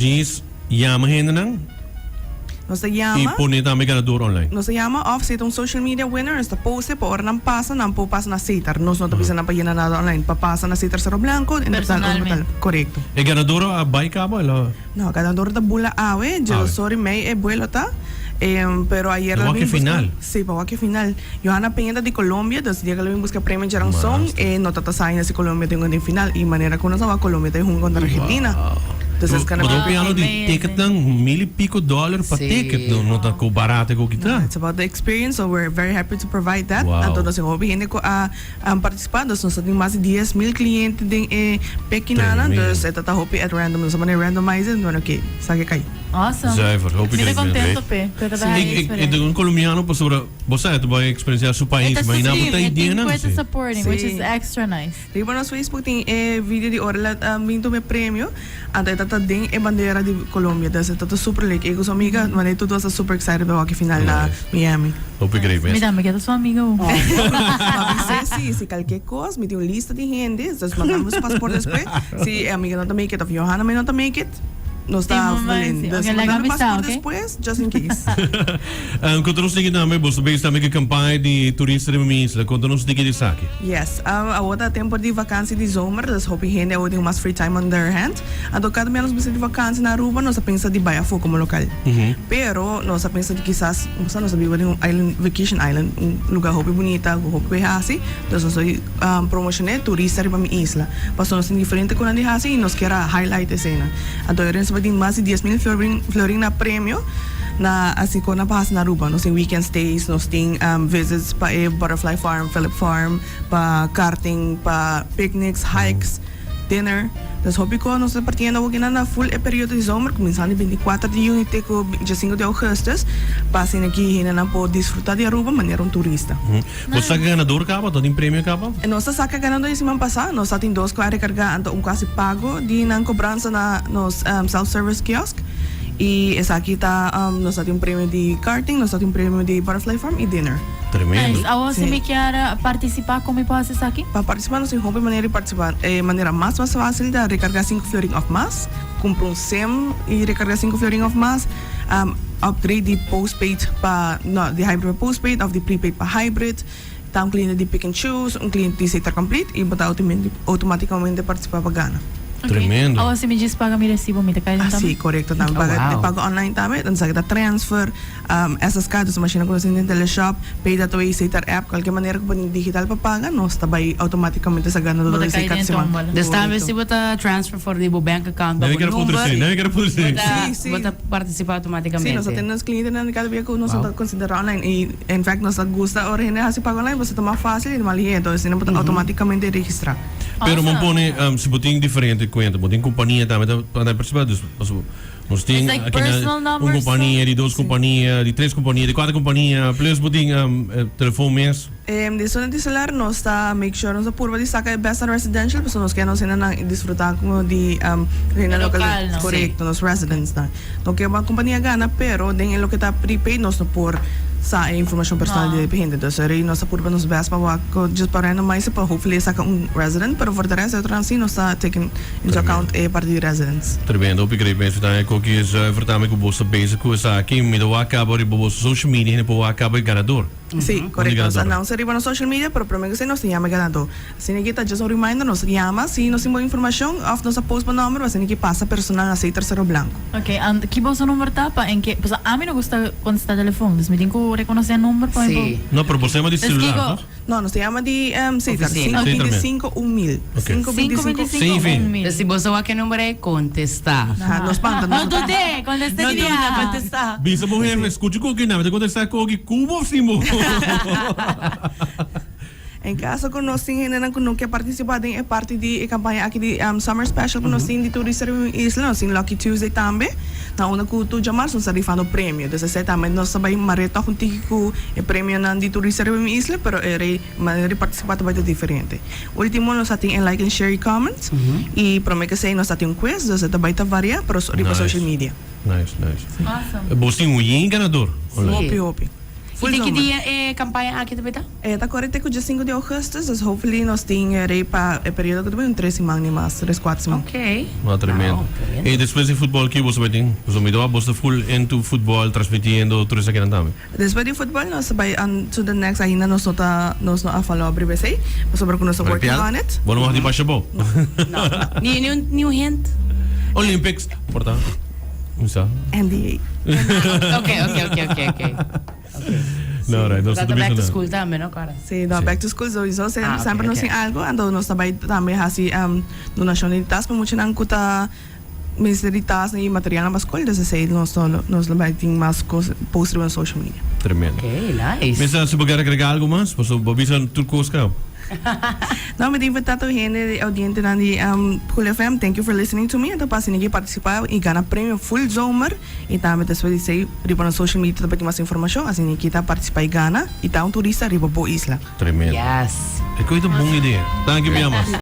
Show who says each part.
Speaker 1: Djis yama hendenan
Speaker 2: Nos ta
Speaker 1: y
Speaker 2: yama.
Speaker 1: pone tambe ganador online.
Speaker 2: Nos ta yama of si ta un social media winner nos ta poste pa ora nan pasa nan por pasa na Setar. Nos no ta bisa nan pa yena nada online. Pa pasa na Setar Cerro Blanco en total ora
Speaker 3: Personalmente.
Speaker 2: tal. Corecto.
Speaker 1: E ganador a bay caba el a.
Speaker 2: No, ganador ta bula awe, dje
Speaker 1: Awe.
Speaker 2: sorry mei e buelo ta. Pero ayer
Speaker 1: Pa
Speaker 2: la
Speaker 1: wak e
Speaker 2: bin busca
Speaker 1: final.
Speaker 2: Si, pa wak e final. Johanna Peña ta di Colombia, dus dia ku la bin buska premio djaranson,
Speaker 1: Master.
Speaker 2: e no ta ta sa ainda si Colombia tin un den final. I manera ku nos a wak Colombia ta e hunga kontra Argentina. Dus es
Speaker 1: Bo
Speaker 2: gonna
Speaker 1: ta
Speaker 2: be.
Speaker 1: opiando di
Speaker 3: Amazing.
Speaker 1: ticketnan mil y pico dollar pa
Speaker 4: Sí.
Speaker 1: ticket, no, no ta ku barata ku
Speaker 2: No,
Speaker 1: kita.
Speaker 2: it's about the experience, so we're very happy to provide that.
Speaker 1: Wow.
Speaker 2: Anto nos tin hopi hende ku a participa, dus nos ta tin mas di 10,000 cliente den e pekinana,
Speaker 1: Tremendo.
Speaker 2: dus e ta ta hopi at random. Nos a manda randomize, bueno, oké, sa ke kai.
Speaker 3: Awesome.
Speaker 1: Zuiver, hopi
Speaker 3: Mi ta
Speaker 1: great.
Speaker 3: contento p'e, ku e ta
Speaker 1: Ik,
Speaker 3: haña
Speaker 1: ik, ik
Speaker 3: experiencia.
Speaker 1: un colombiano pasobra bo sa e ta bai experiencia su
Speaker 3: E
Speaker 1: pais,
Speaker 3: ta
Speaker 1: ma i nan bo
Speaker 3: supporting,
Speaker 1: ta
Speaker 3: e tin
Speaker 1: ideanan
Speaker 3: ku e ta
Speaker 1: si.
Speaker 3: supporting, which is
Speaker 2: Sí.
Speaker 3: extra nice.
Speaker 2: Riba nos Facebook tin e video di ora el a bin tuma e premio, anto e ta ta den e bandera di Colombia, dus e ta ta super leuk. E ku su amiga, manera tur dos ta super excited pa wak e final na
Speaker 1: Nice.
Speaker 2: Miami.
Speaker 1: Hopi great
Speaker 3: Mi
Speaker 1: mes.
Speaker 3: tambe ke ta su amiga hu.
Speaker 2: Ma bis'é si, si kalke kos, mi tin un lista di hende, dus manda mi su pasport despues, si e amiga no ta make it of Johanna mi no ta make it, Nos ta
Speaker 3: Tin
Speaker 2: Belén. Dus
Speaker 3: Ok, laga
Speaker 2: manda mi
Speaker 3: mi sa,
Speaker 2: paspoort
Speaker 3: ok?
Speaker 2: despues, just in case.
Speaker 1: Konta nos tiki tambe, boso bezig tambe ku e kampaña di turista riba mi isla. Konta nos tiki di esaki.
Speaker 2: Yes, awor ta tempo di vakansi di zomer, dus hopi hende awor tin mas free time on their hand. Anto kada bia nos bisa di vakansi na Aruba, nos a pensa di bai afó komo lokal. Pero nos a pensa di kisas, nos a biba den un island, vacation island, un lugar hopi bunita ku hopi ku hasi. Dus nos a promoshoné turista riba mi isla. Pasobra nos tin diferente konan di hasi i nos kier a highlight eseinan. Anto e rens tin mas di 10,000 florin florin na premio na hasi konan pa hasi na Aruba. Nos tin weekend stays, nos tin visits pa e butterfly farm, Philip farm, pa karting, pa picnics, hikes, dinner. Dus hopi kos nos ta partiendo awoki nan na full e periodo di zomer kuminsando di 24 di juni te ku 25 di augustus pa asina ki hendenan por disfruta di Aruba manera un turista.
Speaker 1: Bo saka ganador kaba? Ta tin premio kaba?
Speaker 2: Nos ta saka ganador di siman pasá. Nos ta tin dos ku a rekargá anto un ku a hasi pago di nan kobransa na nos self service kiosk. I esaki ta nos ta tin un premio di karting, nos ta tin un premio di butterfly farm i dinner.
Speaker 1: Tremendo.
Speaker 3: Nice. Awor si mi kier partisipá kon mi por hasi esaki?
Speaker 2: Pa partisipá nos tin hopi manera di partisipá. E manera mas mas fásil ta rekargá sinku florin òf mas, kumpra un sim i rekargá sinku florin òf mas. Upgrade di postpaid pa no di hybrid pa postpaid of di prepaid pa hybrid ta un cliente di pick and choose un cliente di Setar Complete y bo ta automaticamente participa pa gana.
Speaker 1: Tremendo.
Speaker 3: Awor si mi djis paga mi recibo mi ta kai den tambe?
Speaker 2: Si corecto tambe paga oh, pago online tambe dan sa ta transfer SSK dus machine ku nos tin den teleshop pay.way Setar app cualkier manera ku bo tin digital pa paga nos ta bai automaticamente sa gana
Speaker 3: Bo ta
Speaker 2: di
Speaker 3: kai
Speaker 2: Setar
Speaker 3: den
Speaker 2: siman.
Speaker 3: tombola.
Speaker 4: Dus tambe si bo ta transfer for di bo bank account pa
Speaker 1: Debe
Speaker 4: bo
Speaker 1: kere
Speaker 4: number
Speaker 1: putri si, debe kere putri si.
Speaker 4: Bo ta,
Speaker 2: Sí, sí.
Speaker 4: bo ta participa automaticamente.
Speaker 2: Sí, nos ta tene nos clientenan di cada bia cu nos no ta considera online y en fact nos ta gusta ora hende haci pago online pasobra ta mas facil y ta mas lihe entonces asina bo ta automaticamente registra.
Speaker 1: Pero bo pone, si bo tin diferente cuenta, bo tin compania tambe ta ta participa, dus pasobra nos tin
Speaker 3: It's like
Speaker 1: aki na
Speaker 3: personal
Speaker 1: un
Speaker 3: numbers
Speaker 1: compania, di dos compania, di tres compania, di cuater compania, plus bo tin telefon mes.
Speaker 2: Di zona di celular nos ta make sure nos ta purba di saca e best na residential pasobra nos kier nos hendenan disfruta como di hende local
Speaker 3: Local, no?
Speaker 2: corecto nos residents nan no kier bo compania gana pero den e loke ta prepaid nos no por sa e informacion personal di e hende entonces rei nos ta purba nos best pa wak just pa randomize pa hopefully e saca un resident pero for de rest e otronan si nos ta taking into account e parti di residents.
Speaker 1: Tremendo hopi great mes ta koki zuiver tambe ku bo sta bezig ku esaki mi ta wak kaba riba bo social media hende por wak kaba e ganador.
Speaker 2: Sí, korekto. Nos announce riba nos social media, pero prome ku esei nos ta yama e ganadó. Asina ki ta just un reminder, nos yama si nos tin bo informashon òf nos a post bo nòmber, asina ki pasa personal na Setar Cerro Blanco.
Speaker 3: Ok, and ki boso number ta pa en ke, pasobra ami no gusta kontestá telefon, dus mi tin ku rekonosé number pa mi por.
Speaker 4: Sí.
Speaker 1: No, pero bo sa yama di
Speaker 3: Dus
Speaker 1: celular,
Speaker 3: kiko?
Speaker 1: toch?
Speaker 2: No, nos ta yama di Setar,
Speaker 4: Oficina.
Speaker 2: sinku bintisinko un mil.
Speaker 1: Ok.
Speaker 2: Sinku
Speaker 3: Sinku
Speaker 2: bintisinko.
Speaker 3: bintisinko
Speaker 1: Sí,
Speaker 3: un mil.
Speaker 4: Dus si boso wak e number ei, kontestá.
Speaker 2: Ha, no spanta,
Speaker 3: No
Speaker 2: no spanta.
Speaker 3: dude, kontestá
Speaker 4: No
Speaker 3: di
Speaker 4: duda,
Speaker 3: biaha.
Speaker 4: kontestá.
Speaker 1: Bisa bo jefe, skucha koki nan, mi ta kontestá koki ku bo of sin bo.
Speaker 2: En kaso ku nos tin hendenan ku no ke partisipá den e parti di e kampaña aki di Summer Special ku nos tin di Turista Riba Mi Isla, nos tin Lucky Tuesday tambe, na unda ku tur djamars nos ta rifando premio. Dus esei tambe nos ta bai mare tòg un tiki ku e premionan di Turista Riba Mi Isla, pero e rei manera di partisipá ta bai ta diferente. Ultimo nos ta tin e like and share y comment, y prome ku esei nos ta tin un quiz, dus e ta bai ta varia, pero riba
Speaker 1: Nice.
Speaker 2: social media.
Speaker 1: Nice, nice.
Speaker 3: Awesome.
Speaker 1: Bo tin un yin ganador online?
Speaker 2: Hopi, hopi. Full
Speaker 4: I te ki
Speaker 2: zomer.
Speaker 4: dia e kampaña aki ta beta?
Speaker 2: E ta kore te ku dje sinku di augustus, dus hopefully nos tin rei pa e periodo ku ta bin un tres siman ni mas, tres kuater siman.
Speaker 4: Ok.
Speaker 1: Wou, tremendo.
Speaker 4: Wou, tremendo.
Speaker 1: I despues di futbol ki boso bai tin? Pasobra mi ta wak boso ta full into futbol, transmitiendo tur esakinan tambe.
Speaker 2: Despues di futbol nos ta bai on to the next, ainda nos no ta nos no a follow up riba esei, pasobra ku nos ta working on it.
Speaker 1: Bo no mag di basha bo.
Speaker 4: No. Ni ni un ni un hint.
Speaker 1: Olympics, por ta. Mi sa.
Speaker 2: NDA.
Speaker 4: Ok, ok, ok, ok, ok.
Speaker 1: No, right, nos
Speaker 4: Ta
Speaker 1: ta
Speaker 4: back to
Speaker 1: bisa na.
Speaker 4: school tambe, no, Cora?
Speaker 2: Sí, no,
Speaker 1: Sí.
Speaker 2: back to school sowieso. Sem-
Speaker 4: Ah, ok,
Speaker 2: semper nos
Speaker 4: ok.
Speaker 2: tin algo, anto nos ta bai tambe hasi um, donacion di tas pa muchanan ku ta mester di tas i materialnan pa skol. Dus esei nos lo nos lo bai tin mas kos post riba social media.
Speaker 1: Tremendo.
Speaker 4: Ok, nice.
Speaker 1: Mesa, si bo kier agrega algo mas, pasobra bo bisa tur kos kaba.
Speaker 2: No, mi ta invita tur hende di audientenan di um, Cool FM, thank you for listening to me. Anto pa asina ke participa i gana premio full zomer. I tambe despues di esei riba nos social media ta bai tin mas informacion, asina ke ta participa i gana i ta un turista riba bo isla.
Speaker 1: Tremendo.
Speaker 4: Yes.
Speaker 1: E koe ta un bon idea. Danki, mi ama.